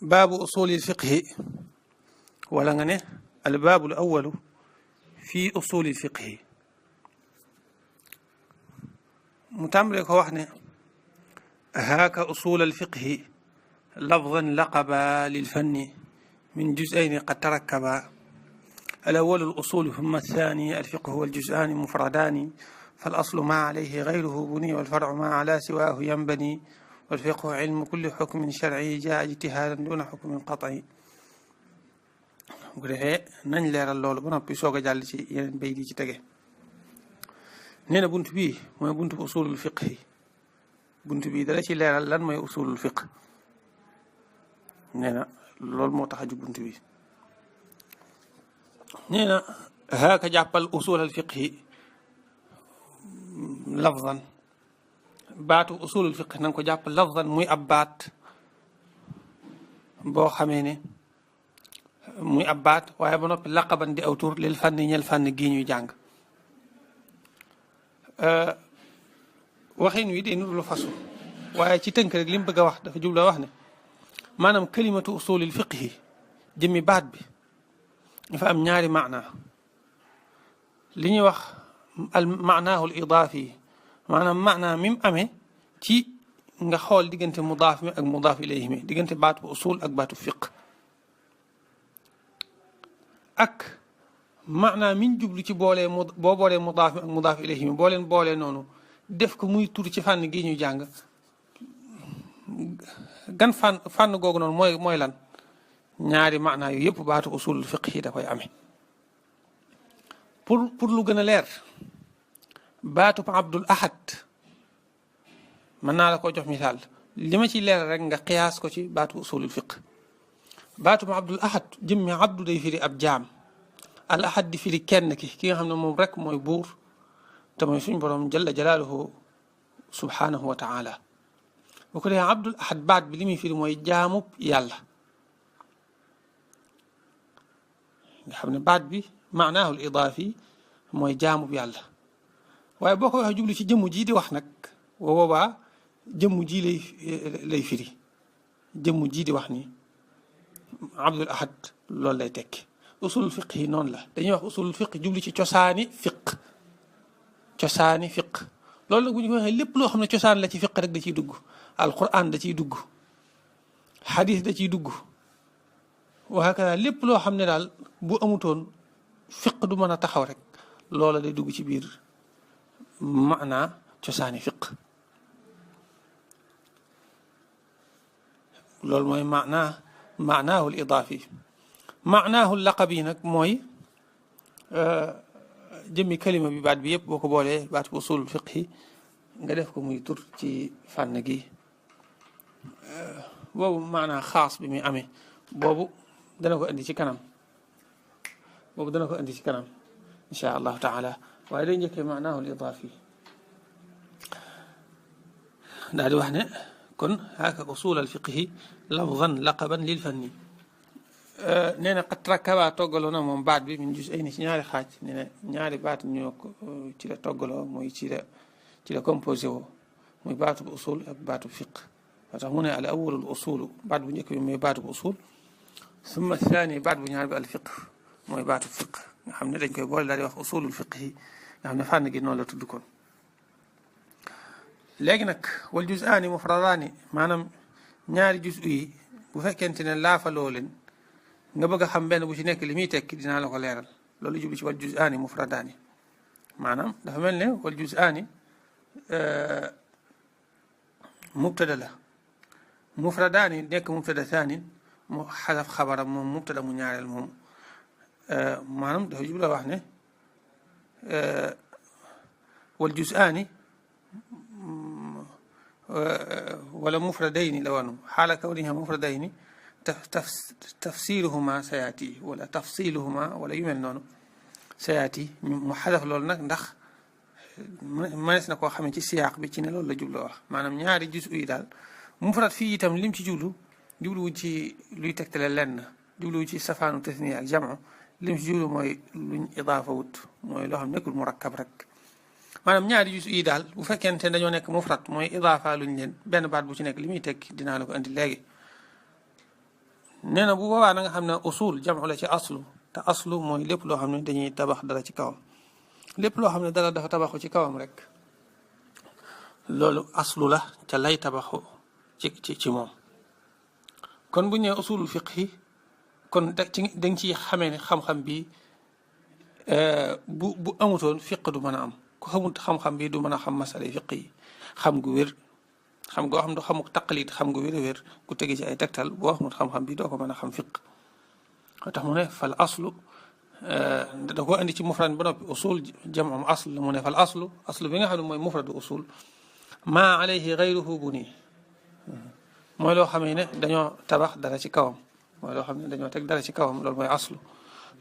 باب أصول الفقه ولا الباب الأول في أصول الفقه متمرك واحنا هاك أصول الفقه لفظا لقبا للفن من جزئين قد تركبا الأول الأصول ثم الثاني الفقه والجزءان مفردان فالأصل ما عليه غيره بني والفرع ما على سواه ينبني والفقه علم كل حكم شرعي جاء اجتهادا دون حكم قطعي bu defee nañ leeral loolu ba noppi soog a jàll ci yeneen bay di ci tege nee na bunt bii mooy buntu usulul fiqh yi bunt bii dala ci leeral lan mooy usulul fiqh nee na loolu moo tax a jug bunt bi nee na haaka jàppal usulul fiqh yi lafzan baatu usulul fiqh na nga ko jàpp lafzan muy ab baat boo xamee ne muy ab baat waaye ba noppi laqaban di aw tur lil fànn ñel fànn gii ñuy jàng waxin wi day nuru lu fasu waaye ci tënk rek li mu bëgg a wax dafa jubloo wax ne maanaam kalimatu usulil fiqhi jëmmi baat bi dafa am ñaari maana li ñuy wax al maanaahu al idaafi maanaam maanaa mi mu amee ci nga xool diggante mudaaf mi ak mudaaf ilayhi mi diggante baatu usul ak baatu fiq ak maanaam mi ñu jublu ci boolee boo boolee mudaaf mi ak mudaaf ilayhi mi boo leen boolee noonu def ko muy tur ci fànn gi ñuy jàng gan fànn googu noonu mooy lan ñaari maanaa yu yëpp baatu usul fiq yi da koy amee pour lu gën a leer baatub Abdul Ahad mën naa la ko jox misaal li ma ci leer rek nga xiyaas ko ci baatu usulul fiq baatub Abdul Ahad jëmmi abdu day firi ab jaam al ahad di firi kenn ki nga xam ne moom rek mooy buur te mooy suñ borom jalla jalaaluhu subhanahu wa taala bu ko defee Abdul Ahad baat bi li muy firi mooy jaamub yàlla nga xam ne baat bi maanaahul idaafi mooy jaamub yàlla waaye boo ko waxee jublu ci jëmm ji di wax nag boobaa jëmm ji lay firi jëmm ji di wax ni Abdul Ahad loolu lay tekki usulul fiq yi noonu la dañuy wax usulul fiq jublu ci cosaani fiq loolu nag bu ñu ko waxee lépp loo xam ne cosaan la ci fiq rek da ciy dugg alquran da ciy dugg xadis da ciy dugg waakada lépp loo xam ne daal bu amutoon fiq du mën a taxaw rek loola day dugg ci biir maanaa cosaani fiq loolu mooy maanaahu l idaafi maanaahu laqabi nag mooy jëmmi kalima bi baat bi yëpp boo ko boolee baat bu usul fiqhi nga def ko muy tur ci fànn gi boobu maanaa xaas bi muy amee boobu dana ko indi ci kanam insha allahu taala waaye day njëkkee maanaahu l idaafi daal di wax ne kon haaka usul al fiqhi lafzan laqaban lil fanni nee na qad rakkaba toggaloo na moom baat bi min juz'ayni ci ñaari xaaj nee na ñaari baat ñoo ko ci la toggaloo mooy ci la composé woo muy baatu bu usul ak baatu fiq moo tax mu ne al awwalu al usulu baat bu njëkk bi mooy baatu bu usul summa thani baat bu ñaar bi al fiq mooy baatu fiq nga xam ne dañ koy boole daal di wax usulul fiq yi nga xam ne fànn gi noonu la tudd kon léegi nag wal juz'aani mufradaani maanaam ñaari juz yi bu fekkente ne laafaloo leen nga bëgg a xam benn bu ci nekk li muy tekki dinaa la ko leeral loolu jublu ci wal juz'aani mufradaani maanaam dafa mel ne wal juz'aani mubtada la mufradaani nekk mubtada thaanin mu xasaf xabaram moom mubtada mu ñaareel moom maanaam dafa jublu wax ne wal juz'aani wala mufradayni la woon xaala kawniha mufradayni tafsiruhuma sayaati wala tafsiluhuma wala yu mel noonu sayaati mu xadaf loolu nag ndax mënees na koo xamee ci siyaaq bi ci ne loolu la jubloo wax maanaam ñaari juz yi daal mufrad fii itam lim ci jubluwuñ ci luy tegtale lenn jubluwuñ ci safaanu tasniya ak jamu lim ci jublu mooy luñ idaafa wut mooy loo xam nekkul murakkab rek maanaam ñaari juz yi daal bu fekkente dañoo nekk mufrad mooy idaafa luñ leen benn baat bu ci nekk li muy tekki dinaa la ko andi léegi nee na bu boobaa na nga xam ne usul jamu la ci aslu te aslu mooy lépp loo xam ne dañuy tabax dara ci kawam lépp loo xam ne dara dafa tabaxu ci kawam rek loolu aslu la ca lay tabaxu ci moom. kon bu ñu nee usulul fiqhi kon dañ ciy xamee ne xam-xam bi bu amutoon fiq du mën a am ku xamut xam-xam bi du mën a xam masala fiq yi xam gu wér xam goo xam du xamuk taqlid xam gu wér a wér ku tegi ci ay tegtal boo xamut xam-xam bi doo ko mën a xam fiq moo tax mu ne fal aslu da ko indi ci mufrad ba noppi usul jam'um asl mu ne fal aslu bi nga xam ne mooy mufradu usul maa alayhi gayruhu bu nii mooy loo xam ne dañoo tabax dara ci kawam mooy loo xam ne dañoo teg dara ci kawam loolu mooy aslu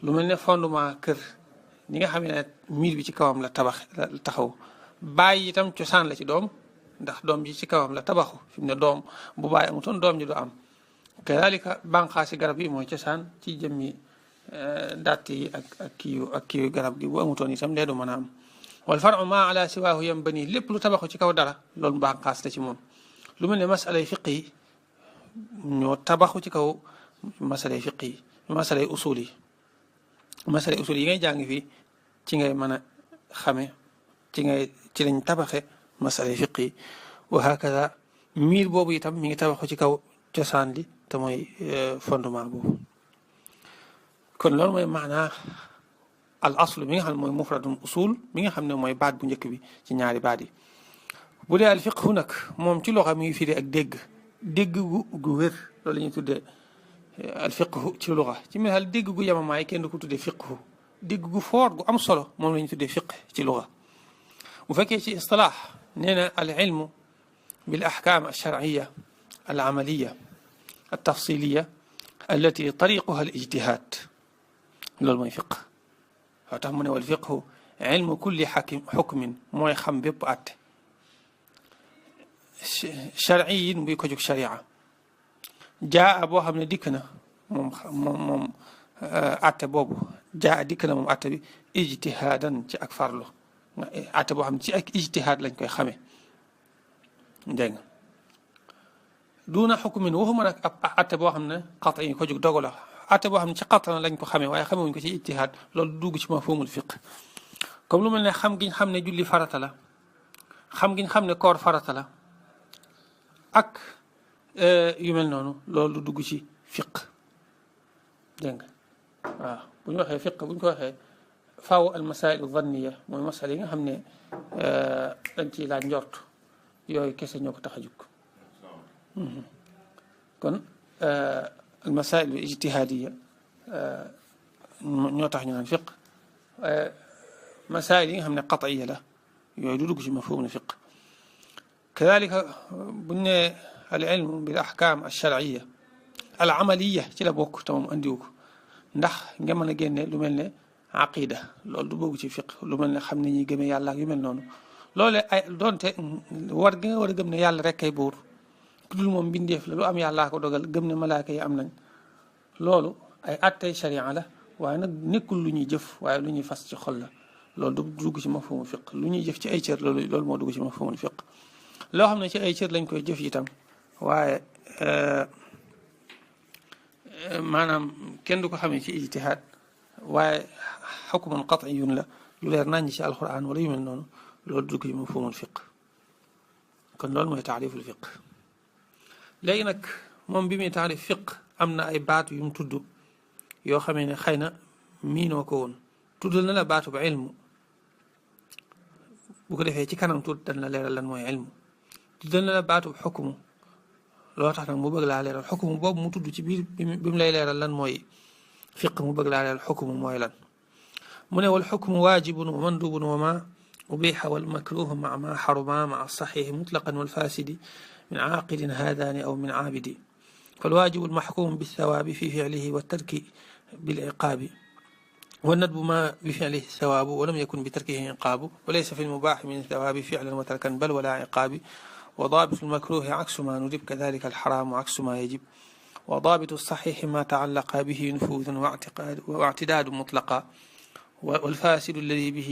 lu mel ne fondement kër ñi nga xam ne miir bi ci kawam la taxaw bàyyi itam cosaan la ci doom ndax doom ji ci kawam la tabaxu fi mu ne doom bu bàyyi amutoon doom ji du am kadalika bànqaasi garab yi mooy cosaan ci jëmmi datt yi ak kiiyu garab gi bu amutoon itam lee du mën a am wal faru ma ala siwaahu yam bani lépp lu tabaxu ci kaw dara loolu bànqaas la ci moom lu mel ne masalay fiq yi ñoo tabaxu ci kaw masalay fiq yi masalay usul yi ngay jàng fii ci ngay mën a xame ci lañ tabaxe masalay fiq yi wa hakada miir boobu itam mi ngi tabaxu ci kaw cosaan li te mooy fondement boobu kon loolu mooy maanaa al aslu mi nga xam ne mooy mufradum usul mi nga xam ne mooy baat bu njëkk bi ci ñaari baat yi bu dee al fiqhu nag moom ci loxo mi ngi firi ak dégg gu wér loolu la ñuy tuddee al fiqhu ci loxo ci misaal dégg gu yamamaay kenn du ko tuddee fiqhu dégg gu foor gu am solo moom la ñuy tuddee fiq ci loxo bu fekkee ci istilaax nee na al ilmu bil ahkam al shar'iyya al amaliya al tafsiliya allati tariquha al ijtihad loolu mooy fiq waaw tax mu ne wal fiqhu ilmu kulli xukmin mooy xam bépp àtte shar'iyin buy ko jóg sharia jaa boo xam ne dikk na moom àtte boobu jaa dikk na moom àtte bi ijtihaadan ci ak farlu àtte boo xam ne ci ak ijtihaad lañ koy xamee dégg nga duuna xukmin waxuma nag ab àtte boo xam ne xat yi ko jóg dogu la àtte boo xam ne ci xat lañ ko xamee waaye xamewuñ ko ci ijtihaad loolu dugg ci mafhumul fiq comme lu mel ne xam giñ xam ne julli farata la xam giñ xam ne koor farata la ak yu mel noonu loolu dugg ci fiq dégg nga waaw bu ñu waxee fiq bu ñu ko waxee faaw al masail zanniya mooy masal yi nga xam ne dañ ciy laaj njort yooyu kese ñoo ko tax a jóg kon al masail ijtihadiya ñoo tax ñu naan fiq masail yi nga xam ne qat'iya la yooyu du dugg ci mafhum fiq kadalika buñ ne al ilmu bil ahkam al shar'iyya al amaliya ci la bokk te moom andiwu ko ndax nga mën a génne lu mel ne aqida loolu du bokk ci fiq lu mel ne xam ne ñuy gëmee yàlla ak yu mel noonu loolu ay doonte war gi nga war a gëm ne yàlla rek kay buur ku dul moom mbindeef la lu am yàllaa ko dogal gëm ne malaaka yi am nañ loolu ay attey sharia la waaye nag nekkul lu ñuy jëf waaye lu ñuy fas ci xol la loolu du dugg ci mafhumul fiq lu ñuy jëf ci ay cër loolu moo dugg ci mafhumul fiq loo xam ne ci ay cër lañ koy jëf itam waaye maanaam kenn du ko xamee ci ijtihaad waaye xukmun qat'iyun la lu leer nañ ci alquran wala yu mel noonu loolu dugg ci mafhumul fiq kon loolu mooy taariful fiq léegi nag moom bi muy taarif fiq am na ay baatu yu mu tudd yoo xamee ne xëy na miinoo ko woon tuddal na la baatu ba ilmu bu ko defee ci kanam tudd dañ la leeral lan mooy ilmu tuddal na la baatu xukmu loo tax nag mu bëgg laa leeral xukmu boobu mu tudd ci biir bi mu lay leeral lan mooy fiq mu bëgg laa leeral xukmu mooy lan mu ne wal xukmu waajibun wa mandubun wa ma ubiha wal makruhu ma ma xaruma ma saxiixi mutlaqan wal faasidi min caaqidin haadaani aw min caabidi فالواجب المحكوم بالثواب في فعله والترك بالعقاب والندب ما بفعله الثواب ولم يكن بتركه عقاب وليس في المباح من الثواب فعلا وتركا بل ولا عقاب وضابط المكروه عكس ما ندب كذلك الحرام عكس ما يجب وضابط الصحيح ما تعلق به نفوذ واعتداد مطلقا والفاسد الذي به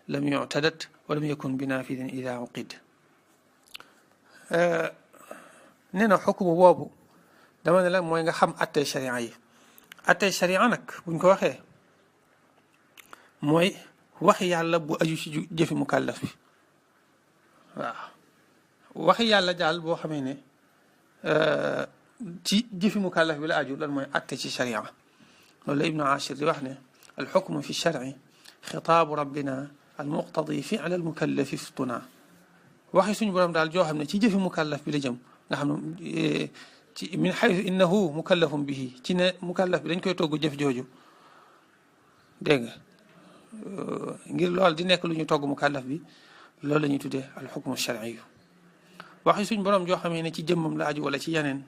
لم يعتدد ولم يكن بنافذ إذا عقد نينا حكم بابو dama ne la mooy nga xam attey sharia yi attey sharia nag buñ ko waxee mooy waxi yàlla bu aju ci jëfi mukallaf bi waaw waxi yàlla daal boo xamee ne ci jëfi mukallaf bi la aju lan mooy atte ci sharia loolu la ibnu ashir di wax ne alxukmu fi sharci xitaabu rabbina almuqtadi fi'la almukallafi ftuna waxi suñu borom daal joo xam ne ci jëfi mukallaf bi la jëm nga xam ne ci min xaytu innahu mukallafun bihi ci ne mukallaf bi dañ koy togg jëf jooju dégg nga ngir loolu di nekk lu ñu togg mukallaf bi loolu la ñuy tuddee alxukmu sharciyu waxi suñ borom joo xamee ne ci jëmmam la aju wala ci yeneen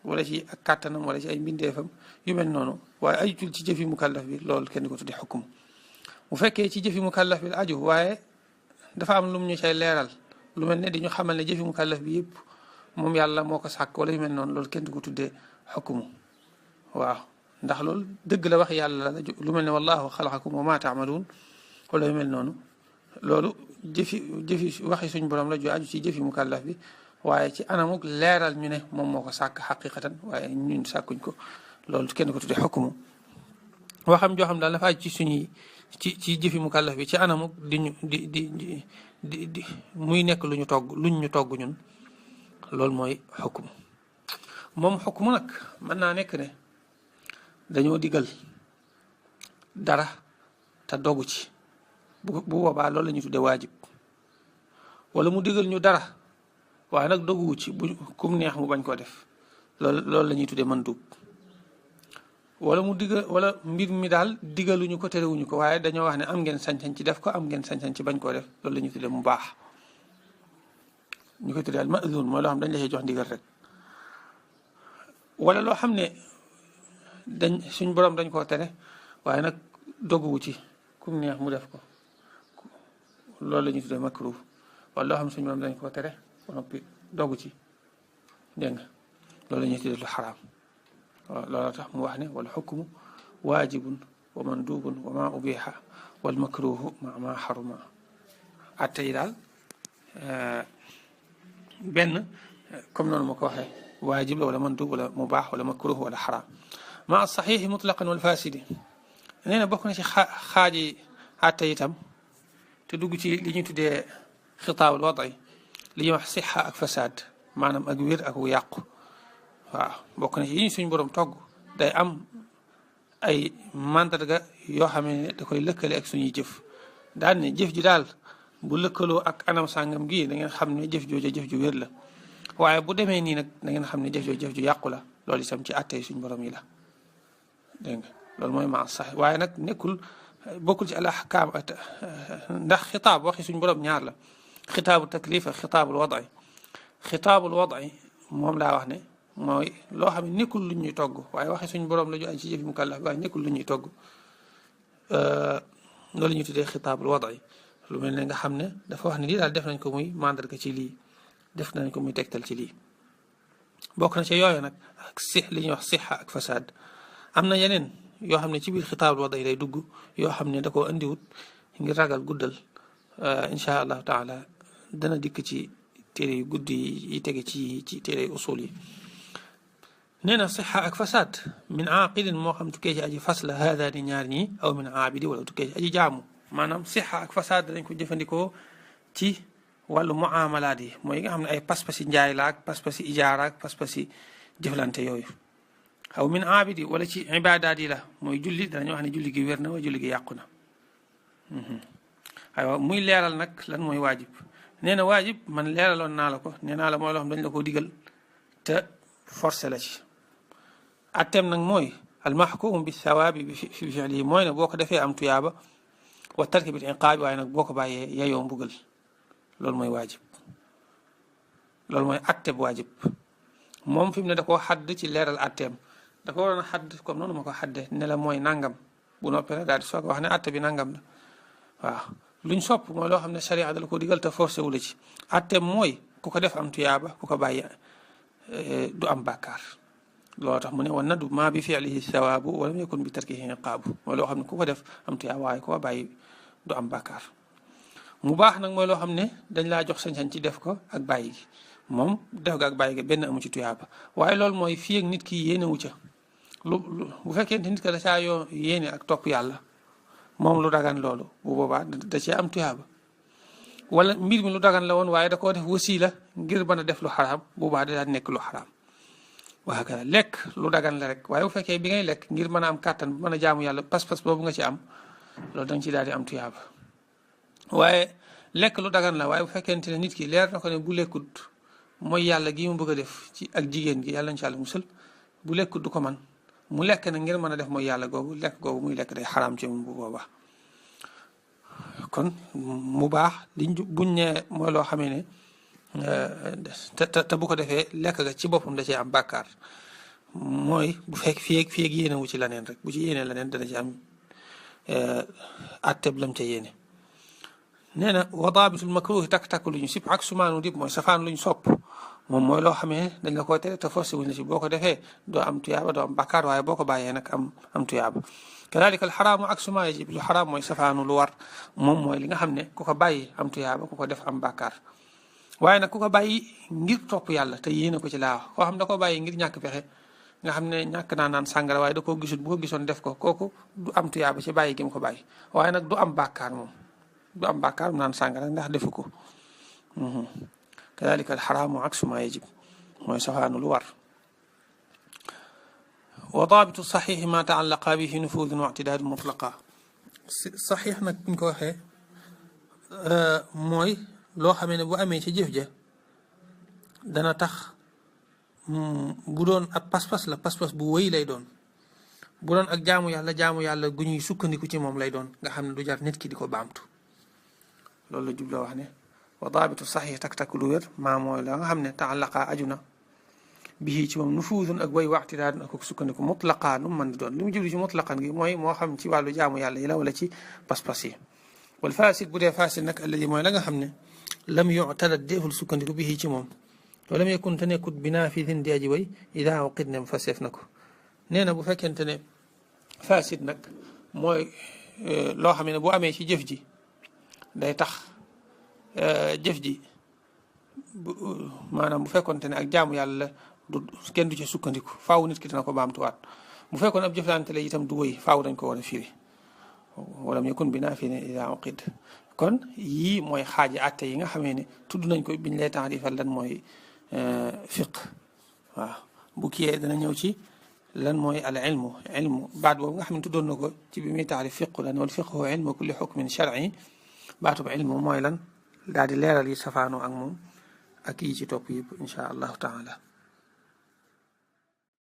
wala ci ak kàttanam wala ci ay mbindeefam yu mel noonu waaye ajutul ci jëfi mukallaf bi loolu kenn du ko tuddee xukm bu fekkee ci jëfi mukallaf bi la aju waaye dafa am lu mu ñu cay leeral lu mel ne di ñu xamal ne jëfi mukallaf bi yëpp moom yàlla moo ko sàkk wala yu mel noonu loolu kenn du ko tuddee xukm waaw ndax loolu dëgg la wax yàlla la lu mel ne wallahu xalaqakum wa ma taamaluun wala yu mel noonu loolu jëfi waxi suñ borom la ju aju ci jëfi mukallaf bi waaye ci anamuk leeral ñu ne moom moo ko sàkk xaqiqatan waaye ñun sàkkuñ ko loolu kenn ko tuddee xukmu waxam joo xam daal dafa aju ci suñuy ci jëfi mukallaf bi ci anamuk di muy nekk lu ñu togg luñ ñu togg ñun loolu mooy xukmu moom xukmu nag mën naa nekk ne dañoo digal dara te dogu ci bu boobaa loolu la ñuy tuddee waajib wala mu digal ñu dara waaye nag doguwu ci bu kum neex mu bañ koo def loolu la ñuy tuddee mandub wala mu digal wala mbir mi daal digaluñu ko terewuñu ko waaye dañoo wax ne am ngeen sañ-sañ ci def ko am ngeen sañ-sañ ci bañ koo def loolu la ñuy tuddee mu baax ñu koy tuddee al ma'zun mooy loo xam dañ la cee jox ndigal rek wala loo xam ne suñ borom dañ koo tere waaye nag doguwu ci kum neex mu def ko loolu la ñuy tuddee makruh wala loo xam suñu borom dañ koo tere ba noppi dogu ci dégg nga loolu la ñuy tuddee lu xaraam waaw loolu tax mu wax ne wal xukmu waajibun wa mandubun wa ma ubiha wal makruhu ma xaruma atte yi daal benn comme noonu ma ko waxee waajib la wala mandub wala mubaax wala makruh wala xaraam ma saxiixi mutlaqan wal fasidi nee na bokk na ci xaaji atte itam te dugg ci li ñuy tuddee xitaabul wadi li ñuy wax sixa ak fasaad maanaam ak wér ak yàqu waaw bokk na ci yi ñu suñ borom togg day am ay mandarga yoo xam ne da koy lëkkale ak suñuy jëf daal ne jëf ji daal bu lëkkaloo ak anam sàngam gii da ngeen xam ne jëf jooju jëf ju wér la waaye bu demee nii nag da ngeen xam ne jëf jooju jëf ju yàqu la loolu itam ci àttee suñ borom yi la dégg nga loolu mooy ma sax waaye nag nekkul bokkul ci al ahkaam ndax xitaab waxi suñ borom ñaar la xitaabu taklif ak xitaabul wadi xitaabul wadi moom laa wax ne mooy loo xam ne nekkul lu ñuy togg waaye waxi suñ borom la ju ay ci jëfi mukallaf waaye nekkul lu ñuy togg loolu la ñuy tuddee xitaabul wadi lu mel ne nga xam ne dafa wax ne lii daal def nañ ko muy mandarga ci lii def nañ ko muy tegtal ci lii bokk na ci yooyu nag ak li ñuy wax sixa ak fasaad am na yeneen yoo xam ne ci biir xitaabul wadi lay dugg yoo xam ne da koo andiwut ngir ragal guddal incha allahu taala dana dikk ci téere yu gudd yi tege ci téere yu usul yi nee na sixa ak fasaad min aaqilin moo xam tukkee ci aji fas la haada ni ñaar ñi aw min aabidi wala tukkee ci aji jaamu maanaam sixa ak fasaad dañ ko jëfandikoo ci wàllu muamalaat yi mooy nga xam ne ay pas-pasi njaay la ak pas-pasi ijaara ak pas-pasi jëflante yooyu aw min aabidi wala ci ibaadaat yi la mooy julli danañu wax ne julli gi wér na wala julli gi yàqu na aywa muy leeral nag lan mooy waajib nee na waajib man leeraloon naa la ko nee naa la mooy loo xam dañ la ko digal te forcé la ci atteem nag mooy almaxkuum bi thawaabi bi fi fi'lihi mooy ne boo ko defee am tuyaaba wa tarki bil iqaabi waaye nag boo ko bàyyee yeyoo mbugal loolu mooy waajib loolu mooy atte bu waajib moom fi mu ne da koo xadd ci leeral atteem da ko waroon a xadd comme noonu ma ko xaddee ne la mooy nangam bu noppee rek daal di soog a wax ne atte bi nangam la waaw luñ sopp mooy loo xam ne sharia da la ko digal te forcé wu la ci atteem mooy ku ko def am tuyaaba ku ko bàyyi du am bàkkaar loolu tax mu ne wan nadu maa bi fi'lihi thawaabu wa lam yakun bi tarkihi iqaabu mooy loo xam ne ku ko def am tuyaaba waaye ku ko bàyyi du am bàkkaar mu baax nag mooy loo xam ne dañ laa jox sañ-sañ ci def ko ak bàyyi gi moom def ga ak bàyyi ga benn amu ci tuyaaba waaye loolu mooy fii ak nit ki yéene wu ca bu fekkente nit ka da caa yoo yéene ak topp yàlla moom lu dagan loolu bu boobaa da cee am tuyaaba wala mbir mi lu dagan la woon waaye da koo def wasiila ngir mën a def lu xaraam bu boobaa da nekk lu xaraam waa kay lekk lu dagan la rek waaye bu fekkee bi ngay lekk ngir mën a am kàttan bu mën a jaamu yàlla pas-pas boobu nga ci am loolu da nga ci daal di am tuyaaba waaye lekk lu dagan la waaye bu fekkente ne nit ki leer na ko ne bu lekkut mooy yàlla gi mu bëgg a def ci ak jigéen gi yàlla incha allah musal bu lekkut du ko man mu lekk na ngir mën a def mooy yàlla googu lekk googu muy lekk day xaraam ci moom bu boobaa kon mu baax liñ buñ ne mooy loo xamee ne te bu ko defee lekk ga ci boppam da cee am bàkkaar mooy bu fekk fii ak yéene wu ci leneen rek bu ci yéene leneen dana ci am atteb lam ca yéene nee na wa daabitul makruhi takk-takk lu ñu sib ak sumaanu dib mooy safaan lu ñu sopp moom mooy loo xamee dañ la koy tere te forcé wuñ la ci boo ko defee doo am tuyaaba doo am bàkkaar waaye boo ko bàyyee nag am tuyaaba kadalika al xaraamu ak suma yajib lu xaraam mooy safaanu lu war moom mooy li nga xam ne ku ko bàyyi am tuyaaba ku ko def am bàkkaar waaye nag ku ko bàyyi ngir topp yàlla te yéene ko ci laa wax koo xam da ko bàyyi ngir ñàkk pexe nga xam ne ñàkk naa naan sàngara waaye da koo gisul bu ko gisoon def ko kooku du am tuyaaba ci bàyyi gi mu ko bàyyi waaye nag du am bàkkaar moom du am bàkkaar mu naan sàngara ndax defu ko kadalika al xaraamu ak suma yajib mooy safaanu lu war wa daabitu saxiixi ma taallaqa bihi nufuudun wa ictidaadun mutlaqa saxiix nag buñ ko waxee mooy loo xamee ne bu amee ci jëf ja dana tax bu doon ab pas-pas la pas-pas bu wëy lay doon bu doon ak jaamu yàlla gu ñuy sukkandiku ci moom lay doon nga xam ne du jar nit ki di ko baamtu loolu la jubloo wax ne wa daabitu saxiix tak-tak lu wér maa mooy la nga xam ne taallaqa aju na bii ci moom nufuudun ak way waxtidaadun ak sukkandiku mutlaqaa lu mu mën di doon li mu jublu ci mutlaqan gi mooy moo xam ci wàllu jaamu yàlla yi la wala ci pas-pas yi wal fasid bu dee fasid nag alladi mooy la nga xam ne lam yu'tada deful sukkandiku bii ci moom wala mu yakun te nekkut bi naafidin di aji way idaa uqid ne fa seef na ko nee na bu fekkente ne fasid nag mooy loo xam ne bu amee ci jëf ji day tax jëf ji maanaam bu fekkonte ne ak jaamu yàlla du kenn du ci sukkandiku faaw nit ki dina ko baamtuwaat bu fekkoon ab jëflante la itam du wëy faaw dañ ko war a firi wala mu yakun bi naafidin idaa uqid kon yii mooy xaaji atte yi nga xamee ne tudd nañ ko biñ lay taarifal lan mooy fiq waaw bu kiyee dana ñëw ci lan mooy al ilmu baat boobu nga xam ne tuddoon na ko ci bi muy taarif fiqu lan wal fiqhu ilmu kulli xukmin shar'i baatub ilmu mooy lan daal di leeral yi safaanoo ak moom ak yi ci topp yëpp incha allahu taala